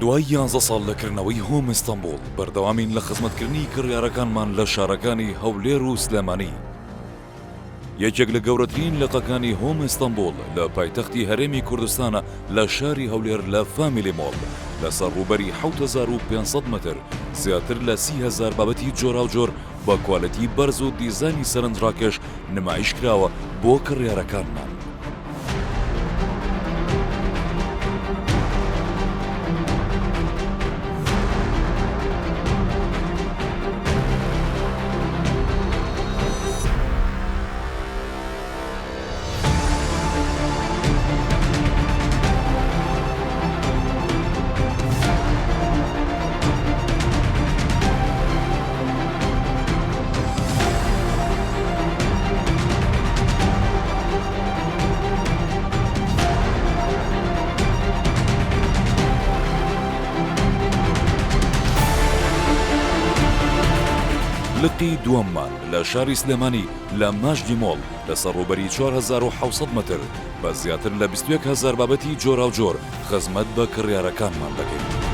دوای یانزە ساڵ لە کردنەوەی هۆم ئیستەنبوڵ، بەردەوامین لە خزمەتکردنی کڕیارەکانمان لە شارەکانی هەولێر و سلێمانی. یەکێک لە گەورەترین لقەکانی هۆم ئیستەنبوڵ لە پایتەختی هەرێمی کوردستانە لە شاری هەولێر لە فامیلی مۆڵ لەسەر ڕووبەری 7500 مەتر زیاتر لە 30هزار بابەتی جۆراوجۆر بە کوالێتی بەرز و دیزاینی سەرنجڕاکێش نمایشکراوە بۆ کڕیارەکانمان. لقی دووەممان لە شاری سلێمانی لە ماجدی مۆڵ لەسەر ڕووبەری 4700 مەتر بە زیاتر لە 21 هەزار بابەتی جۆراوجۆر خزمەت بە کڕیارەکانمان دەکەین.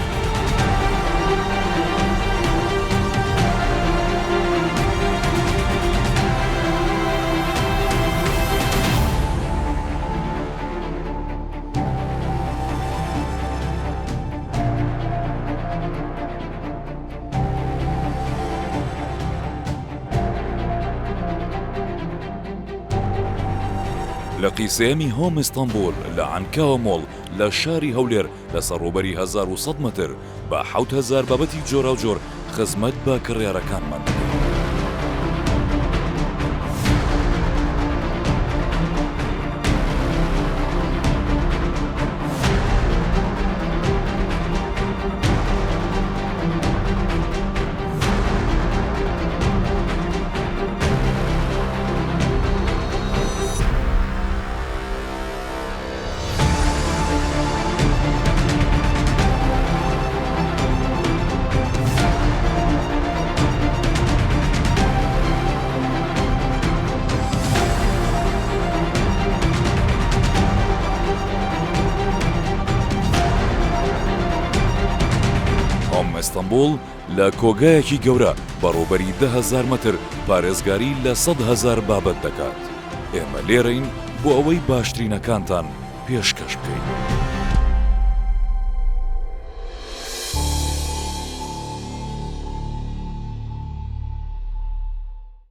لقی سێیەمی هۆم ئیستەنبوڵ لە عەنکاوە مۆڵ لە شاری هەولێر لەسەر ڕووبەری 1100 مەتر بە 7000 بابەتی جۆراوجۆر خزمەت بە کڕیارەکانمان دەکەین. هۆم ئیستەنبوڵ لە کۆگایەکی گەورە بە ڕووبەری 10,000 مەتر پارێزگاری لە 100,000 بابەت دەکات. ئێمە لێرەین بۆ ئەوەی باشترینەکانتان پێشکەش بکەین.